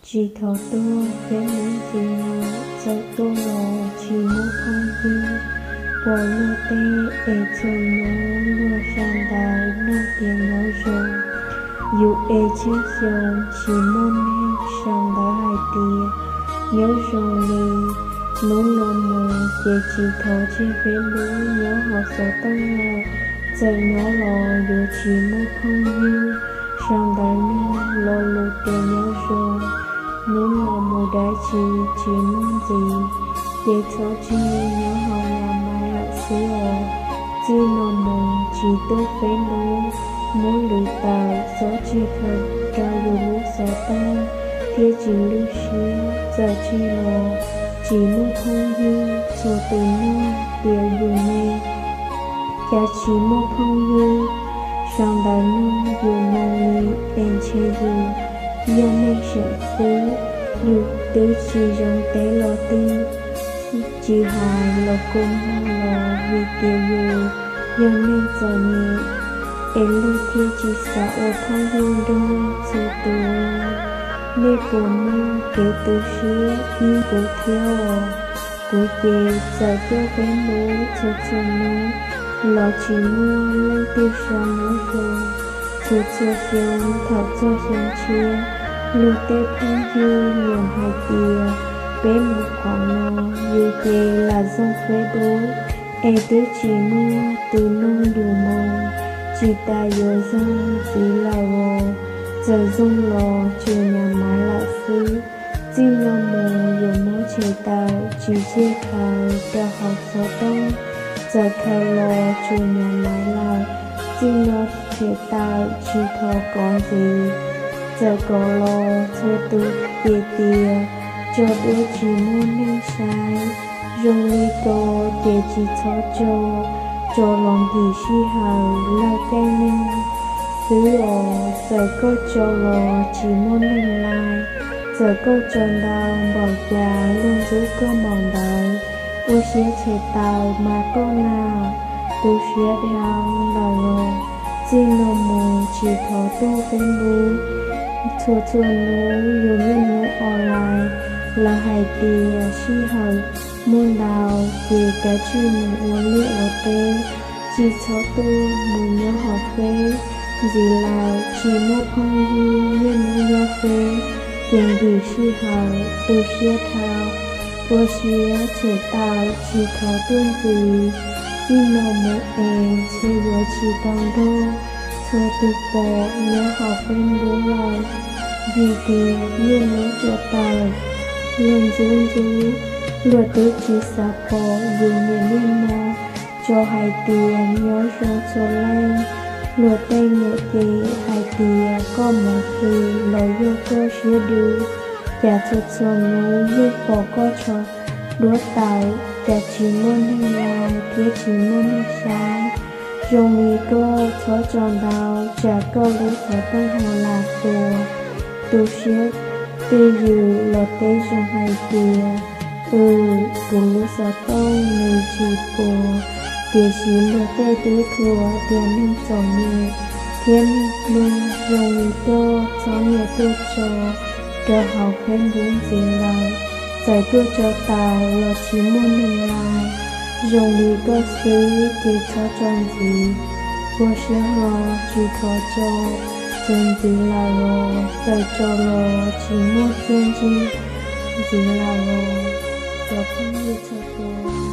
Tsis thov tuaj Facebook ntxiv lawm, txawm tuaj los tsis muaj phooj ywg. Pom luag tej es txhua hnub luag sau ntawv nug tias nyob zoo, yus es tsheej xyoo tsis muaj neeg sau ntawv hais tias nyob zoo li. Hnub no mus ces tsis thov tseg Facebook nyob hauv xov tooj lawm, txawm nyob los yuav tsis muaj phooj ywg sau ntawv nug lo lus tias nyob zoo. Hnub no mus dab tsi tsis muaj ntxiv, ces txhob tseg nyob hauv Yamaiv lawm xwb os. Txij no mus tsis tuaj Facebook, muab lwv tawm, txhob tseg khaws rau yus lub xov tooj thiab tsis lwj siab. Txawm tseg los tsis muaj phooj ywg, txhua tus nug tias yus ne cas tsis muaj phooj ywg sau ntawv nug yus moo li, es ntshe yus yog neeg seem xwb. Yus twb tsis zoo teb los twb tsis hais los kua muag los vim tias yus yog neeg txom nyem, es luag thiaj tsis xav ua phooj ywg nrog txhua tus. Nej puas muaj kev tu siab ib kuv thiab os? Kuv ces txawm tuaj Facebook txhua txhua hnub los tsis muaj leej twg sau nyob zoo. Txhua txhua xyoo thaum txog xyoo tshiab, luag tej phooj ywg nyiam hais tias peb mus qhov no, yus ces lam zoo Facebook es twb tsis muaj tus nug yus moo, tsis tas yuav zoo ntxiv lawm os. Txawm zoo los tsuas Yamaiv lawm xwb. Txij no mus yuav muab tshem tawm, tsis tseg khaws rau hauv xov tooj. Txawm khaws los tsuas Yamaiv lawm. Txij no tshem tawm tsis thov kov ntxiv. Txawm kov los txhua tus ces tias tso duab tsis muaj neeg saib. Zoo li ko ces tsis txhob tso, tso los nkim sij hawm lawj caij nyoog xwb os. Txawm koj tso los tsis muaj neeg like, txawm koj tso ntau npaum cas luag ntxub koj npaum ntawd. Ua siab tshem tawm mas koj na, tu siab dhau lawm los. Txij no mus tsis thov tuaj Facebook, txhua txhua hnub yus niaj hnub online. Lawv hais tias sij hawm muaj ntau ces kav tsij mus ua liaj ua teb, tsis txhob tuaj mus nyob hauv Feb ntxiv lawm. Tsis muaj phooj ywg niaj hnub nyob Feb ces nkim sij hawm tu siab dhau. Ua siab tshem tawm tsis thov tuaj ntxiv. Txij no mus es ntshe yuav tsis tau nrog txhua tus pom nyob hauv Facebook lawm, vim tias niaj hnub tso tawm luag ntxub ntxub. Luag twb tsis xav pom yus niam niaj hmo tso hais tias nyob zoo txhua leej. Luag tej niam ces hais tias koj mus phem los yog koj siab dub, cas txhua txhua hnub yeej pom koj tso duab tawm, cas tsis muaj neeg like thiab tsis muaj neeg saib. Zoo li koj txhob tso ntau, tsam koj lub xov tooj ho lam tuag. Tu siab twj ywm los teb zoo hais tias, w, kuv lub xov tooj nws tsis puas, tiam sis luag tej twb thuam tias neeg txom nyem thiab neeg pluag. Zoo li koj txhob niaj tuaj tso rau hauv Facebook ntxiv lawm. Txawm tuaj tso tawm los tsis muaj neeg like. Zoo li koj xwb ces txhob tso ntxiv. Ua siab hlo tsis thov tso txuas ntxiv lawm los, txawm tso los tsis muaj txiaj ntsig ntxiv lawm los. Cov phooj ywg txhua tus